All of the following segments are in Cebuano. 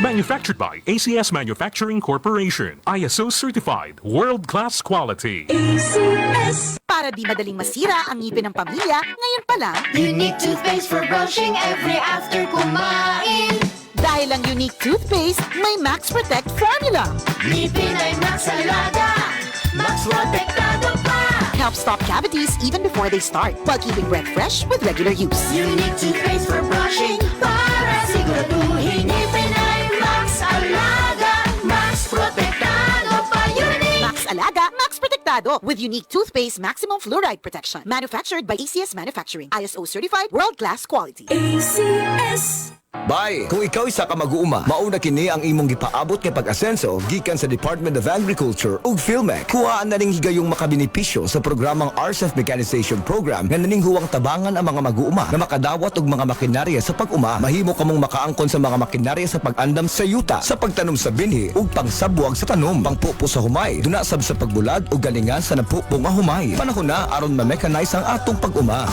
Manufactured by ACS Manufacturing Corporation. ISO certified. World-class quality. ACS. Para di madaling masira ang ngipin ng pamilya, ngayon pa lang, Unique toothpaste for brushing every after kumain. Dahil ang Unique toothpaste, may Max Protect formula. Ngipin ay Max Alaga, Max Protektado pa. Help stop cavities even before they start, while keeping breath fresh with regular use. Unique toothpaste for brushing para siguraduhin ngipin ay Max Alaga, Max Protektado pa. Unique! Max Alaga, Max Protektado with Unique Toothpaste Maximum Fluoride Protection. Manufactured by ACS Manufacturing. ISO certified, world-class quality. ACS. Bay, kung ikaw isa ka mag-uuma, mauna kini ang imong gipaabot kay pag-asenso gikan sa Department of Agriculture ug PhilMech. Kuhaan na ning higayong makabenepisyo sa programang RCEF Mechanization Program nga naninghuwang tabangan ang mga mag-uuma na makadawat og mga makinarya sa pag-uma. Mahimo kamong makaangkon sa mga makinarya sa pag-andam sa yuta, sa pagtanom sa binhi ug pangsabwag sa tanom, pangpupo sa humay, duna sab sa pagbulad ug galingan sa napupo nga humay. Panahon na aron ma-mechanize ang atong pag-uma.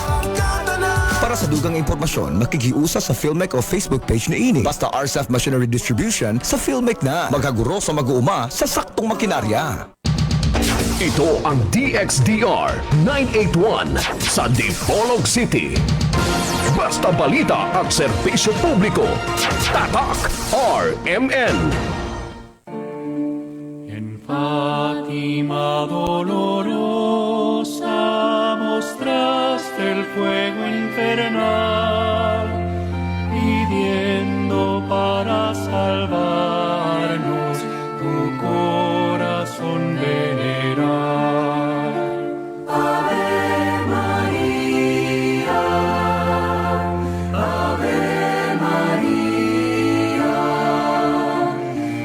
Para sa dugang impormasyon, makikiusa sa PhilMech o Facebook page ni ini. Basta RCEF Machinery Distribution sa PhilMech na. Maghaguro sa mag-uuma sa saktong makinarya. Ito ang DXDR 981 sa Dipolog City. Basta balita at serbisyo publiko. Tatak RMN. En Fátima dolorosa mostraste el fuego infernal, pidiendo para salvarnos tu corazón veneral. Ave María, Ave María,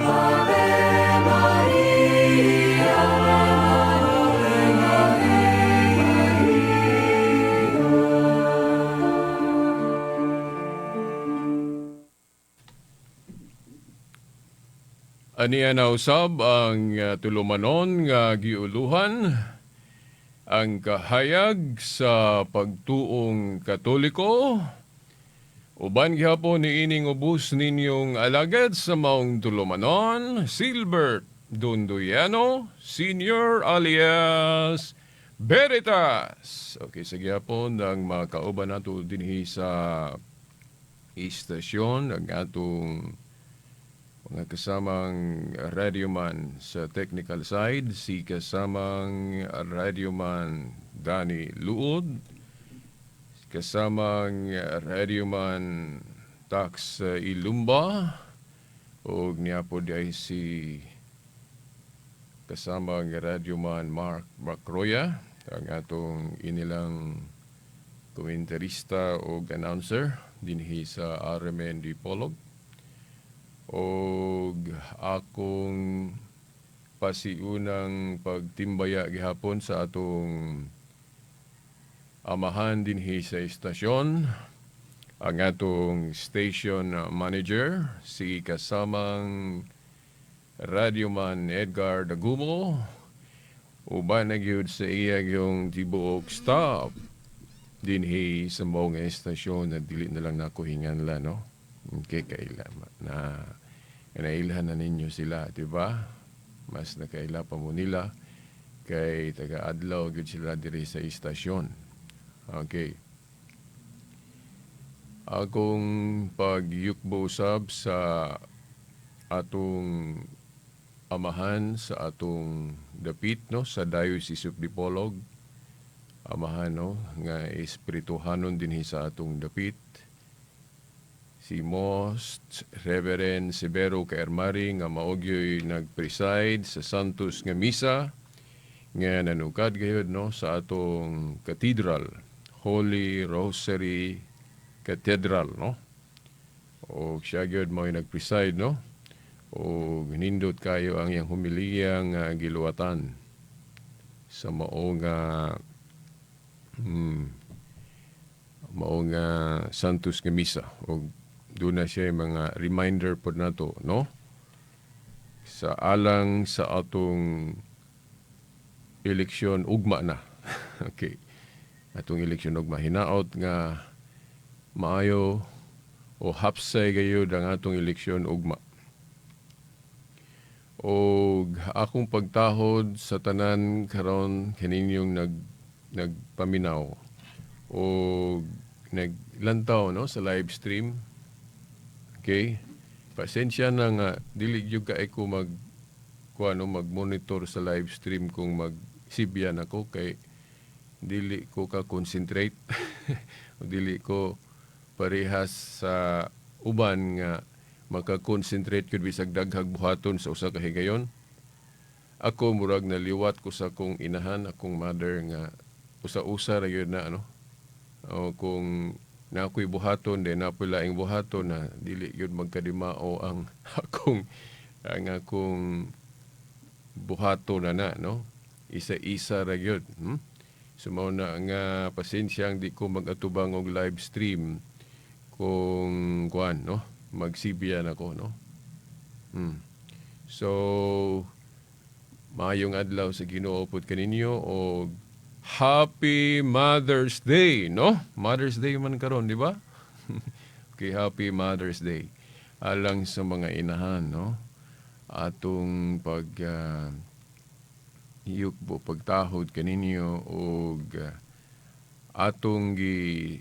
Ave María, Ave María. Aniya na usab ang tulumanon nga giuluhan ang kahayag sa pagtuong Katoliko. Uban gihapon ni ining ubos ninyong alagad sa maong tulumanon, Silbert Dunduyano, Senior alias Veritas. Okay, sa gihapon ang mga kauban nato dinhi sa istasyon, ang atong mga kasamang radioman sa technical side, si kasamang radioman Danny Luod, kasamang radioman Tax Ilumba, ug niya po di si kasamang radioman Mark Macroya, ang atong inilang komentarista o announcer dinhi sa RMN Dipolog, og akong pasiunang pagtimbaya gihapon sa atong amahan dinhi sa istasyon, ang atong station manager, si kasamang radioman Edgar Dagumo, uban na gyud sa iya yung tibuok staff dinhi sa mao nga estasyon na dili na lang nako hinganla, no? Okay, kaila na nailhan na ninyo sila, di ba? Mas nakaila pa mo nila kay taga-adlaw gyud sila diri sa istasyon. Okay. Akong pagyukbo usab sa atong amahan sa atong dapit, no, sa Diocese of Dipolog, amahan, no, nga espirituhanon dinhi sa atong dapit, si Most Reverend Severo Kaermari, nga mao gyoy nag-preside sa Santos nga Misa nga nanukad gayud, no, sa atong cathedral, Holy Rosary Cathedral, no, o siya gyud mao nag-preside, no, o nindot kayo ang iyang humiliya nga giluwatan sa mao nga Santos nga Misa, og doon na siya mga reminder pod nato, no, sa alang sa atong eleksyon ugma na. Okay, atong eleksyon ugma, hinaot nga maayo o hapsay gayud ang atong eleksyon ugma. Og akong pagtahod sa tanan karon kaninyong nagpaminaw o naglantaw, no, sa live stream. Okay? Pasensya na nga dili gyud kay ko mag kuano, mag-monitor sa live stream kung magsibyan ako kay dili ko ka concentrate. Dili ko parehas sa uban nga maka-concentrate gyud bisag daghag buhaton sa usa ka higayon. Ako murag naliwat ko sa akong inahan, akong mother, nga usa-usa ra gyud na ano. O kung na ako'y buhaton, di na ako'y laing buhaton na dili gyud magkadimao ang akong buhaton na na, no? Isa-isa ra gyud. So mao na nga pasensya ang di ko mag-atubang og live stream kung kuan, no, magsibiyan ako, no. So maayong adlaw sa Ginoo pud kaninyo og Happy Mother's Day, no? Mother's Day man karon, di ba? Okay, Happy Mother's Day. Alang sa mga inahan, no? Atong pag yukbo, pagtahod kaninyo og atong gi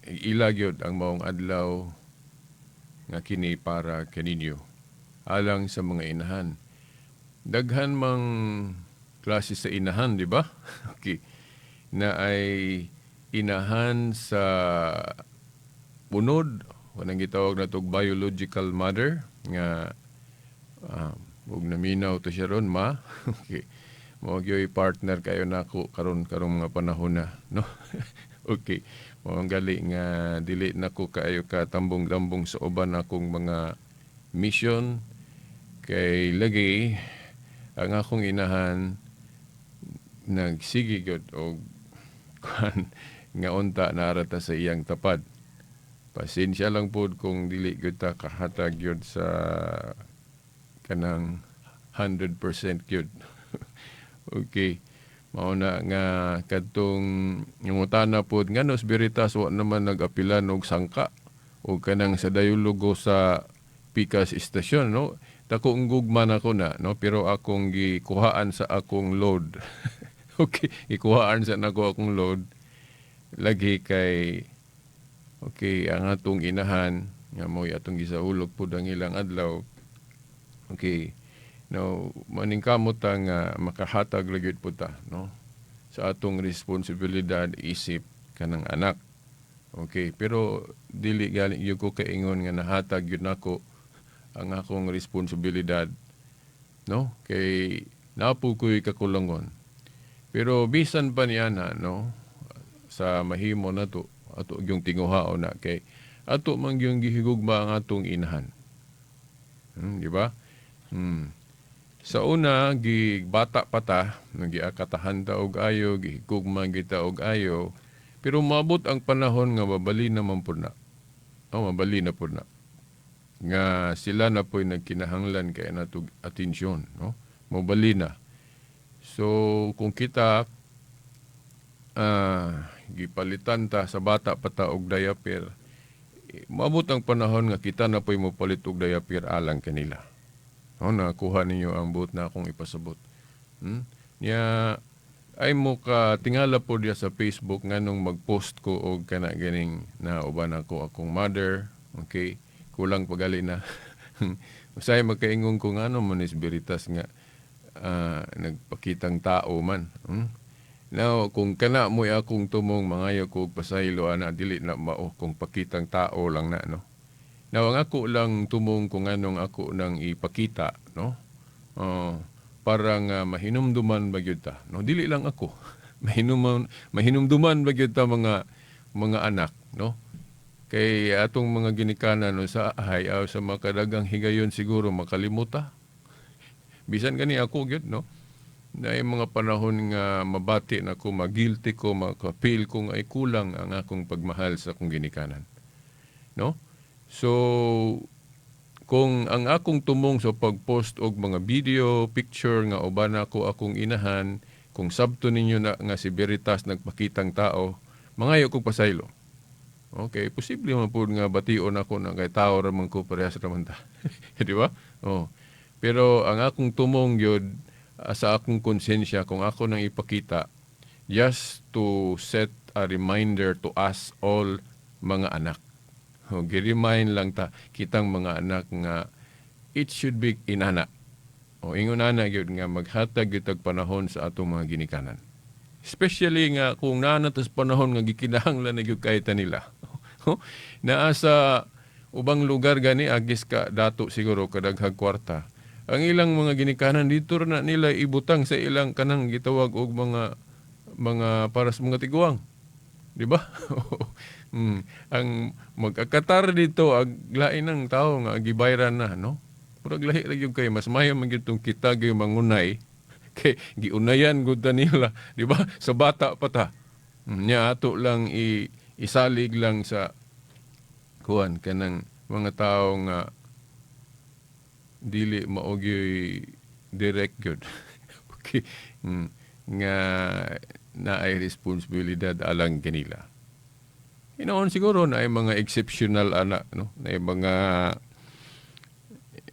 ilagyod ang maong adlaw nga kini para kaninyo. Alang sa mga inahan. Daghan mang klase sa inahan, di ba? Okay. Na ay inahan sa unod, kanang gitawag na tog biological mother nga ug naminaw to siya ron, ma. Okay. Mao gyoy partner kayo nako karon karong mga panahon na, no? Okay. Mao ang gali nga dili nako kaayo ka tambong-tambong sa uban akong mga mission kay lagi ang akong inahan nagsige gyud og kuan nga unta naara ta sa iyang tapad. Pasensya lang pod kung dili gyud ta kahatag gyud sa kanang 100% gyud. Okay. Mao na nga kadtong ngutana pod ngano si Veritas wa naman nag-apilan og sangka o kanang sa dayulugo sa Pikas istasyon, no? Dako ang gugma nako na, no, pero akong gikuhaan sa akong load. Okay, ikuhaan sa nako akong load lagi kay okay ang atong inahan nga mo'y atong gisahulog pud ang ilang adlaw. Okay. Now, maningkamot ta nga makahatag ra gyud pud ta, no, sa atong responsibilidad isip kanang anak. Okay, pero dili gali gyud ko kaingon nga nahatag gyud nako ang akong responsibilidad, no, kay napo ko'y kakulangon. Pero bisan pa niya na, no, sa mahimo nato ato gyung tinguhaon na kay ato man gyung gihigugma ang atong inahan. Di ba? Sa una, gibata pa ta, giakatahan ta og ayo, gihigugma kita og ayo, pero maabot ang panahon nga mabali naman pud na. Oh, mabali na pud na. Nga sila na po'y nagkinahanglan kay natog atensyon, no? Mabali na. So, kung kita gipalitan ta sa bata pa ta og diaper, maabot ang panahon nga kita na po'y mopalit og diaper alang kanila. No, nakuha ninyo ang buot na akong ipasabot. Nya ay mo ka tingala po diya sa Facebook nganong mag-post ko og kana ganing nauban ako akong mother. Okay, kulang pagali na. Usahay magkaingon ko ngano man is Veritas nga nagpakitang tao man. Now, kung kana mo'y akong tumong mangayo ko og pasaylo ana, dili na mao kung pakitang tao lang na, no. Now, ang ako lang tumong kung anong ako nang ipakita, no? Para nga mahinumduman ba gyud ta, no? Dili lang ako. Mahinumduman ba gyud ta mga anak, no? Kay atong mga ginikanan, no, sa ahay aw sa makadagang higayon siguro makalimuta. Bisan gani ako gyud, no? Na yung mga panahon nga mabati na ko, magilty ko, makapil ko nga ay kulang ang akong pagmahal sa akong ginikanan. No? So, kung ang akong tumong sa pag-post og mga video, picture nga uban ako akong inahan, kung sabto ninyo na nga si Veritas nagpakitang tao, mangayo kog pasaylo. Okay, posible man pud nga bation ako na kay tao ra man ko, parehas ra man ta. Di ba? Oh. Pero ang akong tumong gyud sa akong konsensya kung ako nang ipakita, just to set a reminder to us all, mga anak. O, gi-remind lang ta kitang mga anak nga it should be inana. O ingon ana gyud nga maghatag gyud tag panahon sa atong mga ginikanan. Especially nga kung naa na tas panahon nga gikinahanglan na gyud kay ta nila. Naa sa ubang lugar gani, agis ka dato siguro kadaghag kwarta. Ang ilang mga ginikanan dito na nila ibutang sa ilang kanang gitawag og mga para sa mga tiguang. Di ba? Ang mag-akatar dito ag lain ng tao nga gibayran na, no? Murag lahi ra gyud kay mas maayo man gyud tong kita gyud mangunay kay giunayan gud ta nila, di ba? Sa bata pa ta. Nya ato lang isalig lang sa kuan kanang mga tao nga dili mao gyud direct gyud. Okay. Nga naay responsibilidad alang kanila. Hinoon siguro na ay mga exceptional ana, no? Na ay mga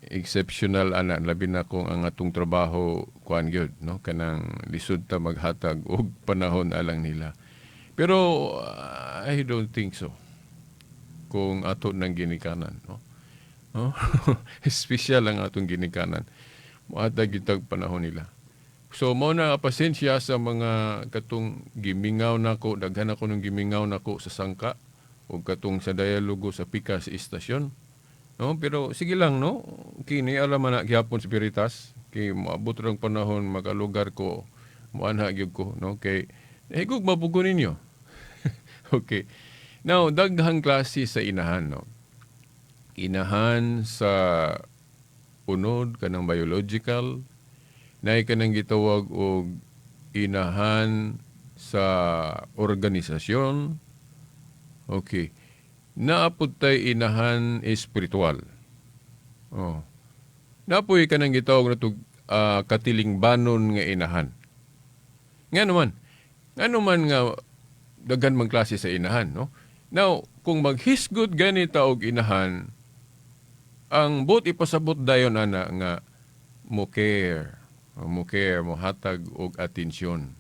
exceptional ana, labi na kung ang atong trabaho kuan gyud, no, kanang lisod ta maghatag og panahon alang nila. Pero I don't think so. Kung ato nang ginikanan, no? No? Espesyal ang atong ginikanan. Mohatag gyud tag panahon nila. So mao na, pasensya sa mga katong gimingaw nako, daghan ako nung gimingaw nako sa sangka o katong sa dialogo sa pikas istasyon. No, pero sige lang, no. Kini alam man na gihapon sa Veritas kay moabot rang panahon makalugar ko, moanha gyud ko, no, kay higog mapugo ninyo. Okay. Now, daghang klase sa inahan, no. Inahan sa unod, kanang biological, naay kanang gitawag og inahan sa organisasyon. Okay. Naa pod tay inahan espiritual. Oh. Naa poy kanang gitawag na katilingbanon nga inahan. Nga naman, nga naman nga daghan man klase sa inahan, no? Now, kung maghisgot gani ta og inahan, ang buot ipasabot dayon ana nga mo care, mo care, mo hatag og atensyon,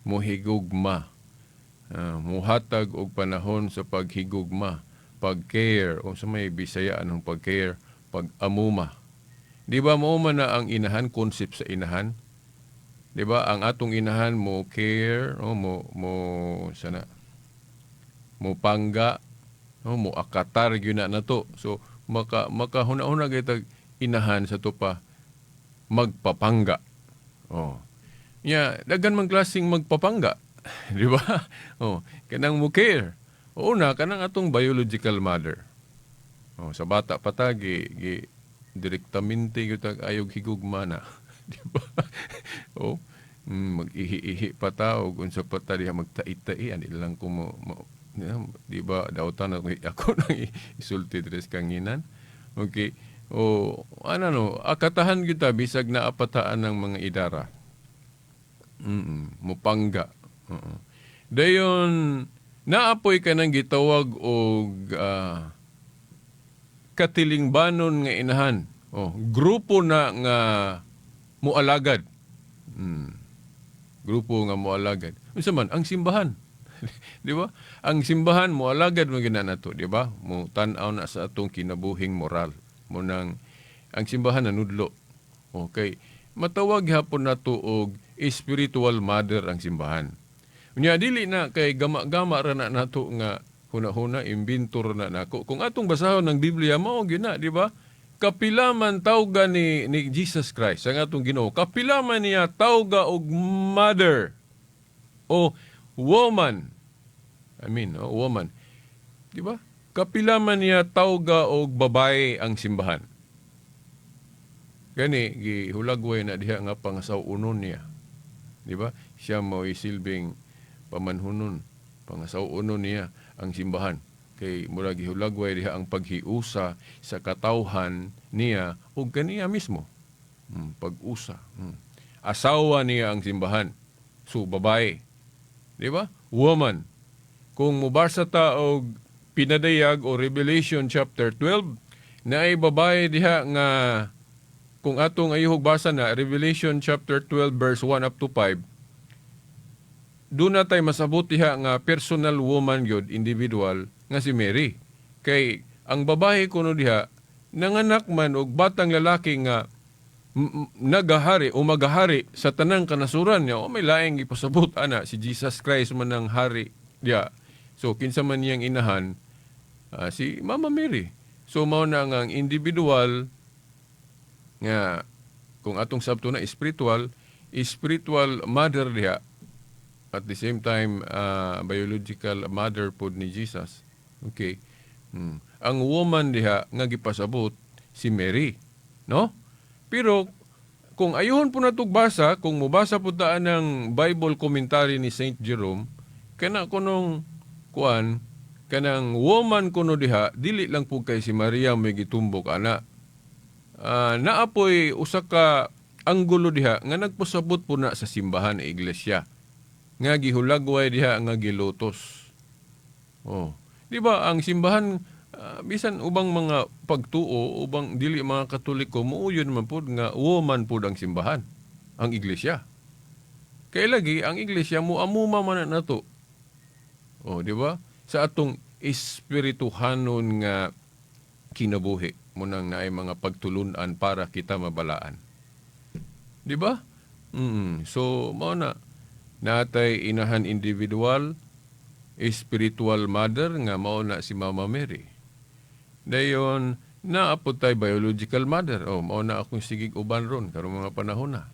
mo higugma, muhatag og panahon sa paghigugma, pag-care, o sa may Bisaya anong pag-care, pag-amuma. Di ba mao man na ang inahan, concept sa inahan? Di ba ang atong inahan mo care, o mo mo sana mo pangga, o mo akatar gyud na nato. So makahuna-huna gyud inahan sa to pa magpapangga. Oh. Nya daghan man klaseng magpapangga. Di ba? Oh, kanang mo care. Una, kanang atong biological mother. Oh, sa bata pa ta gi direktamente gyud tag ayog higugma na. Di ba? Oh, mag-ihi-ihi pa ta og unsa pa ta diha, magtai-tai ani lang ko mo, di ba, dautan ako nang isulti diri sa kanginan. Okay. O ano, no, akatahan kita bisag naa pa taan ng mga idara. Mupangga. Oo. Dayon naa poy kanang gitawag og katilingbanon nga inahan. Oh, grupo na nga mualagad. Grupo nga mualagad. Unsa man ang simbahan? Di ba? Ang simbahan mualagad man gina nato, di ba? Mo tan-aw na sa atong kinabuhing moral. Mo nang ang simbahan nanudlo. Okay. Matawag gihapon nato og spiritual mother ang simbahan. Unya dili na kay gama-gama ra na nato nga huna-huna, imbento ra na nako. Kung atong basahon ng Biblia, mao gyud na, di ba? Kapila man tawga ni Jesus Christ ang atong Ginoo. Kapila man niya tawga og mother o woman. I mean, oh, woman. Di ba? Kapila man niya tawga og babae ang simbahan. Gani gihulagway na diha nga pangasaw-unon niya. Di ba? Siya mo isilbing pamanhunon, pangasaw-unon niya ang simbahan. Kay mura gihulagway diha ang paghiusa sa katawhan niya ug kaniya mismo. Pag-usa. Asawa niya ang simbahan. So babae. Di ba? Woman. Kung mubasa ta og Pinadayag o Revelation chapter 12, naay babae diha nga Kung atong ayuhog basa na Revelation chapter 12 verse 1 up to 5, doon na tayo masabot diha nga personal woman gyud, individual nga si Mary. Kay ang babae kuno diha nanganak man og batang lalaki nga nagahari o magahari sa tanang kanasuran niya. O may laing ipasabot ana, si Jesus Christ man ang hari diha. So kinsa man niyang inahan, si Mama Mary. So mao na nga ang individual nga kung atong sabto na spiritual spiritual mother diha, at the same time biological mother pod ni Jesus. Okay. Ang woman diha nga gipasabot si Mary, no? Pero kung ayuhon po natog basa, kung mobasa po ta ng Bible commentary ni Saint Jerome, kana kunong kuan, kanang woman kuno diha, dili lang po kay si Maria may gitumbok ana. Naapoy usa ka anggulo diha nga nagpasabot po na sa simbahan, iglesia nga gihulagway diha nga gilotos. Oh. Di ba ang simbahan, bisan ubang mga pagtuo, ubang dili mga Katoliko, muuyon man pud nga woman pud ang simbahan, ang iglesia. Kay lagi ang iglesia mo amuma man na nato. Oh, di ba? Sa atong espirituhanon nga kinabuhi mo nang naay mga pagtulunan para kita mabalaan. Di ba? So mao na natay inahan individual, spiritual mother nga mao na si Mama Mary. Dayon naapod tay biological mother. Oh, mao na akong sigig uban ron karong mga panahon na.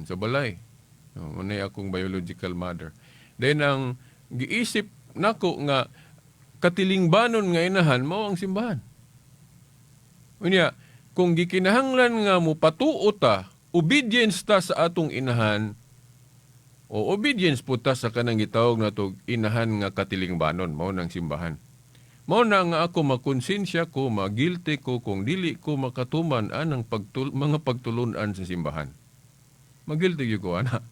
Sa balay. Oh, mao na akong biological mother. Then ang giisip nako nga katilingbanon nga inahan mao ang simbahan. Unya, kung gikinahanglan nga mo patuo ta, obedience ta sa atong inahan, o obedience po ta sa kanang gitawag nato inahan nga katilingbanon, mao nang simbahan. Mao na nga ako makonsensya ko, magilty ko kung dili ko makatuman anang mga pagtulunan sa simbahan. Magilty gyud ko ana.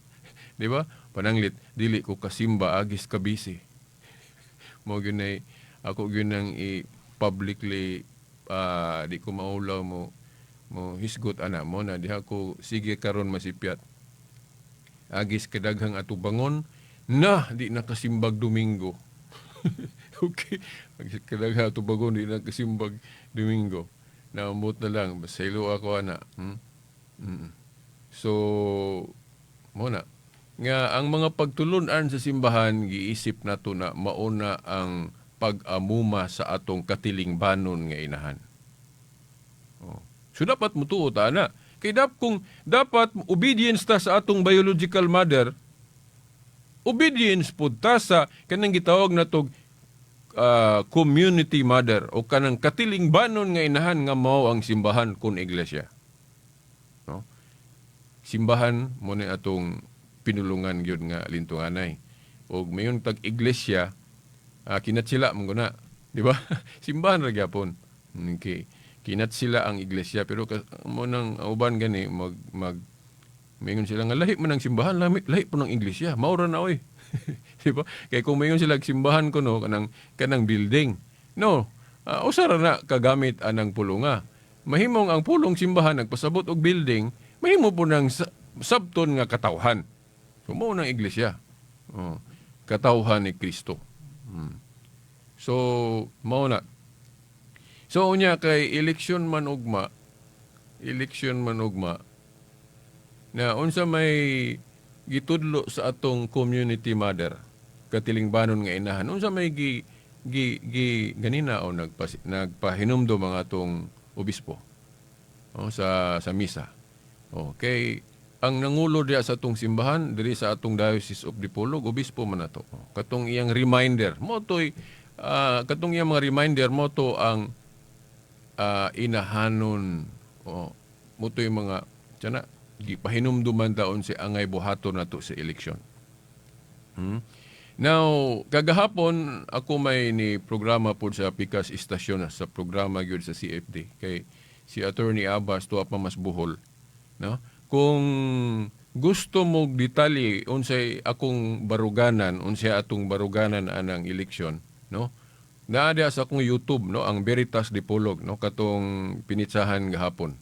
Di ba? Pananglit dili ko kasimba agis kabisi. Mao gyud nay ako gyud nang i-publicly, di ko maulaw mo mo hisgot ana mo na diha ko sige karon masipyat. Agis kadaghang atubangon na di nakasimbag Domingo. Okay. Agis kadaghang atubangon di nakasimbag Domingo. Naamot na lang basaylo ako ana. So mo na nga ang mga pagtulunan sa simbahan giisip nato na mauna ang pag-amuma sa atong katilingbanon nga inahan. Oh. So dapat mutuo ta ana. Kay kung dapat obedience ta sa atong biological mother, obedience pud ta sa kanang gitawag natog community mother o kanang katilingbanon nga inahan nga mao ang simbahan kun iglesia. No? Simbahan mo ni atong pinulungan gyud nga lintunganay. Og mayon tag iglesia, kinatsila man guna, di ba? Simbahan ra gyapon. Okay. Kinatsila ang iglesia pero mo nang uban gani mag mag mingon sila nga lahi man ang simbahan, lahi, lahi po ng iglesia. Mao ra na oy. Di ba? Kay kung mingon sila simbahan kuno kanang kanang building. No, usa ra na kagamit anang pulunga. Mahimong ang pulong simbahan nagpasabot og building, mahimo po ng sabton nga katawhan. So mao nang iglesia. Oh, katawhan ni Kristo. So mao na. So unya kay eleksyon man ugma, eleksyon man ugma na unsa may gitudlo sa atong community mother, katilingbanon nga inahan, unsa may gi gi, gi ganina o nagpahinumdom ang atong obispo, oh, sa misa. Okay, ang nangulo diya sa atong simbahan diri sa atong Diocese of Dipolog, obispo man ato. Oh, katong iyang reminder mo toy, katong iyang mga reminder mo to ang inahanon o mo to'y mga tiyan gipahinumduman daon si angay buhaton nato sa eleksyon. Now, kagahapon ako may ni programa po sa Pikas Istasyon, sa programa gyud sa CFD kay si Attorney Abbas tuwa pa mas buhol, no? Kung gusto mo detalye unsay akong baruganan, unsay atong baruganan anang eleksyon, no? Naa diha sa akong YouTube, no, ang Veritas Dipolog, no, katong pinitsahan gahapon.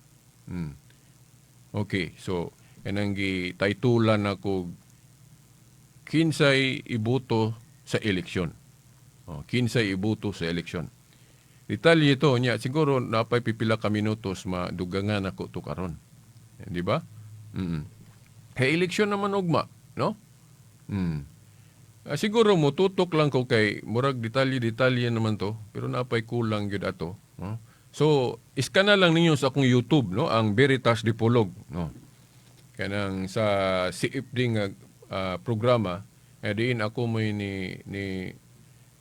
Okay, so kanang gitaytulan nako, "Kinsay Iboto sa Eleksyon." Oh, kinsay iboto sa eleksyon. Detalye ito nya, siguro napay pipila ka minutos, madugangan ako to karon. Di ba? Kay eleksyon naman ugma, no? Siguro mo tutok lang ko kay murag detalye-detalye naman to, pero napay kulang gyud ato, no? So, iskana lang ninyo sa akong YouTube, no, ang Veritas Dipolog, no. Kanang sa CFD nga programa, eh, diin ako may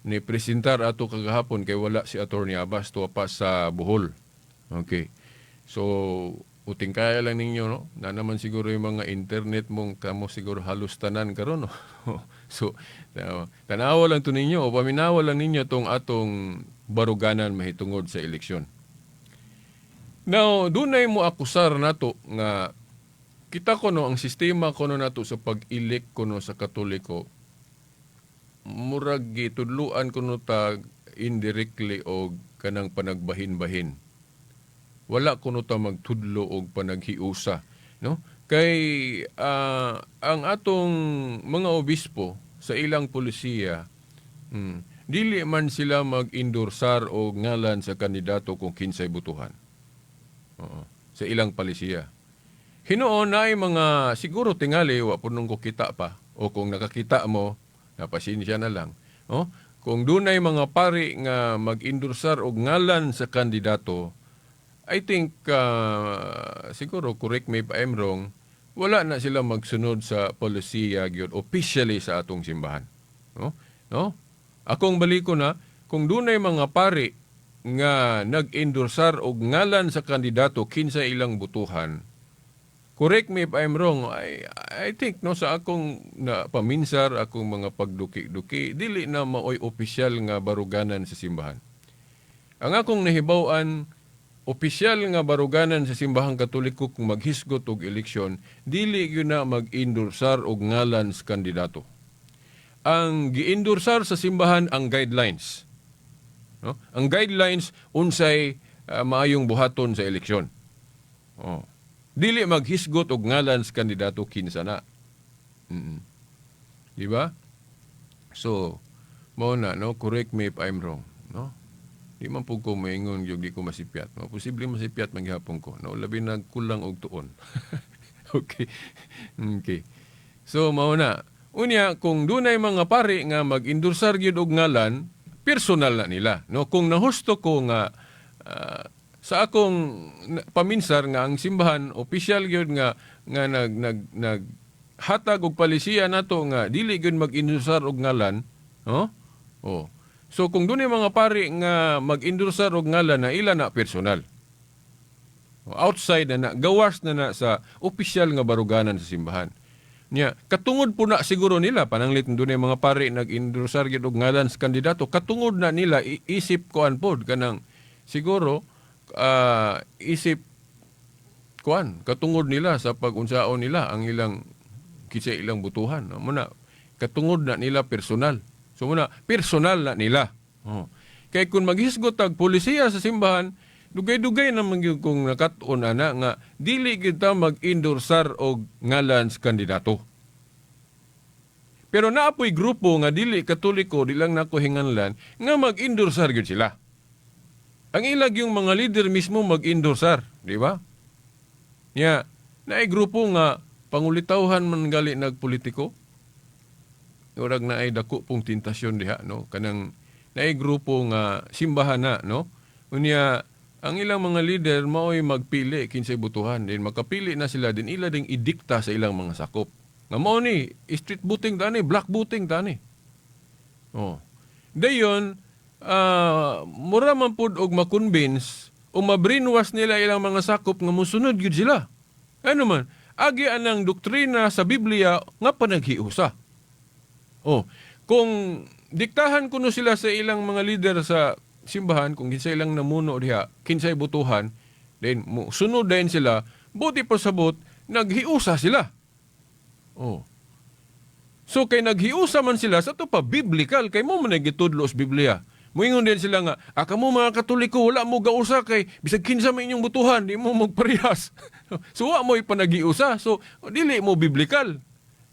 ni presentar ato kagahapon kay wala si Attorney Abbas, tuwa pa sa Bohol. Okay. So, uting kaya lang ninyo, no? Na naman siguro yung mga internet mong kamo siguro halos tanan karon, no? So, tanawa lang to ninyo o paminawa lang ninyo tong atong baruganan mahitungod sa eleksyon. Now, dunay mo akusar nato nga kita ko, no, ang sistema kuno nato sa pag-elect kuno sa Katoliko, murag gitudluan kuno ta indirectly og kanang panagbahin-bahin. Wala kuno ta magtudlo og panaghiusa, no? Kay ang atong mga obispo sa ilang polisiya, dili man sila mag-endorsar og ngalan sa kandidato kung kinsay butuhan. Oo, sa ilang polisiya. Hinuon na ay mga siguro tingali wa punong ko kita pa o kung nakakita mo, napasensya na lang. Oh, kung dunay mga pari nga mag-endorsar og ngalan sa kandidato, I think siguro, correct me if I'm wrong, wala na sila magsunod sa polisiya gyud officially sa atong simbahan. No? No? Akong baliko na, kung dunay mga pari nga nag-endorsar og ngalan sa kandidato kinsa ilang butuhan, correct me if I'm wrong, I think, no, sa akong na paminsar, akong mga pagduki-duki, dili na maoy opisyal nga baruganan sa simbahan. Ang akong nahibaw-an, opisyal nga baruganan sa Simbahang Katoliko kung maghisgot og eleksyon, dili gyud na mag-endorsar og ngalan sa kandidato. Ang gi-endorsar sa simbahan, ang guidelines. No? Ang guidelines unsay maayong buhaton sa eleksyon. Oh. Dili maghisgot og ngalan sa kandidato kinsa na. Di ba? So, mao na, no, correct me if I'm wrong, no? Di man pud ko maingon gyud di ko masipyat. No? Posible masipyat man gihapon ko. No, labi nagkulang og tuon. Okay. So mao na. Unya kung dunay mga pari nga mag-endorsar gyud og ngalan, personal na nila, no? Kung nahusto ko nga sa akong paminsar nga ang simbahan opisyal gyud nga nag nag nag hatag og palisiya nato nga dili gyud mag-endorsar og ngalan, no? Oh. So kung dunay mga pari nga mag-endorsar og ngalan na ila na personal. Outside na na, gawas na na sa opisyal nga baruganan sa simbahan. Nya, katungod po na siguro nila, pananglit dunay mga pari nag-endorsar gyud og ngalan sa kandidato, katungod na nila isip kuan pod kanang siguro isip kuan katungod nila sa pag-unsaon nila ang ilang kinsa ilang butuhan. No? Muna katungod na nila personal. So muna personal na nila. Oh. Kay kung maghisgot tag polisiya sa simbahan, dugay-dugay naman gyud kung nakat-on ana nga dili kita mag-endorsar og ngalan sa kandidato. Pero naapoy grupo nga dili Katoliko, di lang nako hinganlan, nga mag-endorsar gyud sila. Ang ilag yung mga leader mismo mag-endorsar, di ba? Nya, naay grupo nga pangulitawhan man gali nagpolitiko. Urag naay dako pong tentasyon diha, no? Kanang naay grupo nga simbahan na, no? Unya, ang ilang mga leader mao'y magpili kinsay butuhan. Din makapili na sila din ila ding idikta sa ilang mga sakop. Nga mao ni street voting tani, block voting tani. Oh. Dayon, mura man pud og ma-convince o ma-brainwash nila ilang mga sakop nga mosunod gyud sila. Ano man, agi anang doktrina sa Biblia nga panaghiusa. Oh, kung diktahan kuno sila sa ilang mga leader sa simbahan kung kinsa ilang namuno diha, kinsay butuhan, then mo sunod din sila, buti pa sabot naghiusa sila. Oh. So kay naghiusa man sila sa to pa biblical kay mo man gitudlo sa Biblia. Muingon din sila nga, ah, kamo mga Katoliko, wala mo gausa kay bisag kinsa man inyong butuhan, di mo magparehas. So wa mo ipanagiusa. So dili mo biblical.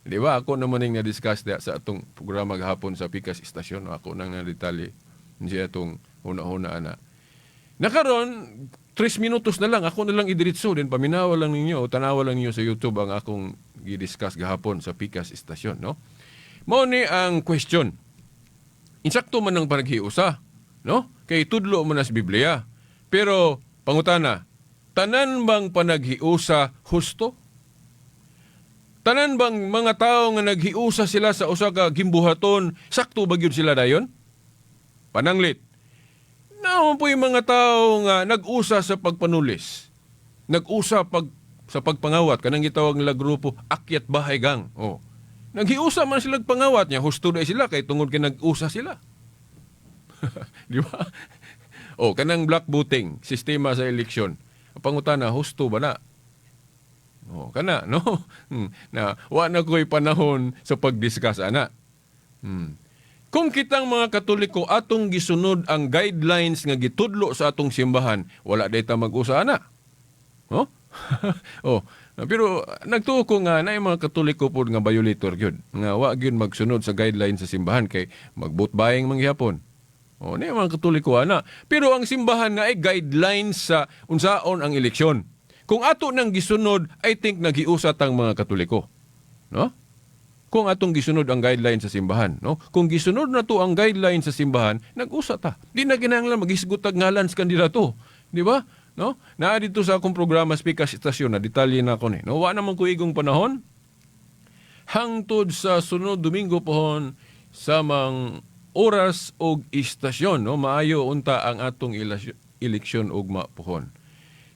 Di ba? Ako naman yung na-discuss sa atong programa gahapon sa Pikas Istasyon. Ako nang na-detalye siya atong huna-huna ana. Nakaron, 3 minutos na lang. Ako na lang idiritso. Din paminawa lang ninyo o tanawa lang ninyo sa YouTube ang akong gi-discuss gahapon sa Pikas Istasyon. No? Mao ni ang question. Insakto man ang panaghiusa, no? Kay tudlo man sa Biblia. Pero pangutana, tanan bang panaghiusa husto? Tanan bang mga tao nga naghiusa sila sa usa ka gimbuhaton, sakto ba gyud sila dayon? Pananglit. Naa poy mga tao nga nag-usa sa pagpanulis. Nag-usa sa pagpangawat, kanang gitawag nila grupo Akyat Bahay Gang. Oh. Naghiusa man sila pangawat niya, husto na sila kay tungod kay nag-usa sila. Di ba? Oh, kanang bloc voting, sistema sa eleksyon. Ang pangutana, husto ba na? Oh, kana, no? Na wa na ko'y panahon sa pag-discuss ana. Kung kitang mga Katoliko atong gisunod ang guidelines nga gitudlo sa atong simbahan, wala day ta mag-usa ana. No? Oh, pero nagtuo ko nga na mga Katoliko pod nga violator gyud. Nga wa gyud magsunod sa guidelines sa simbahan kay mag-vote buying man gihapon. Oh, na mga Katoliko ana. Pero ang simbahan na ay guidelines sa unsaon ang eleksyon. Kung ato nang gisunod, I think naghiusa tang mga Katoliko. No? Kung atong gisunod ang guideline sa simbahan, no? Kung gisunod na to ang guideline sa simbahan, nag-usa ta. Di na kinahanglan maghisgot tag ngalan sa kandidato, di ba? No? Naa dito sa akong programa Speakers Istasyon na detalye na ako ni. No, wa naman ko igong panahon. Hangtod sa sunod Domingo pohon sa mang oras og istasyon, no? Maayo unta ang atong eleksyon ugma pohon.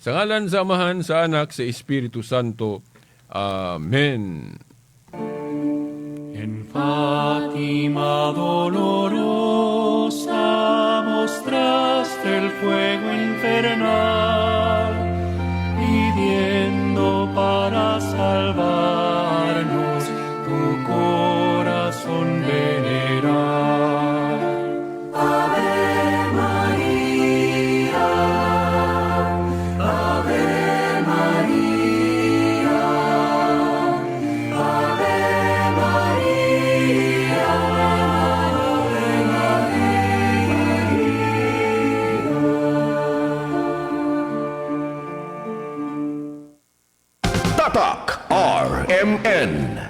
Sa ngalan sa Amahan, sa Anak, sa Espiritu Santo. Amen. En Fátima dolorosa mostraste el fuego infernal, pidiendo para salvarnos tu corazón venerar. Ave María, Ave María, Ave María, Ave María. Tatak RMN.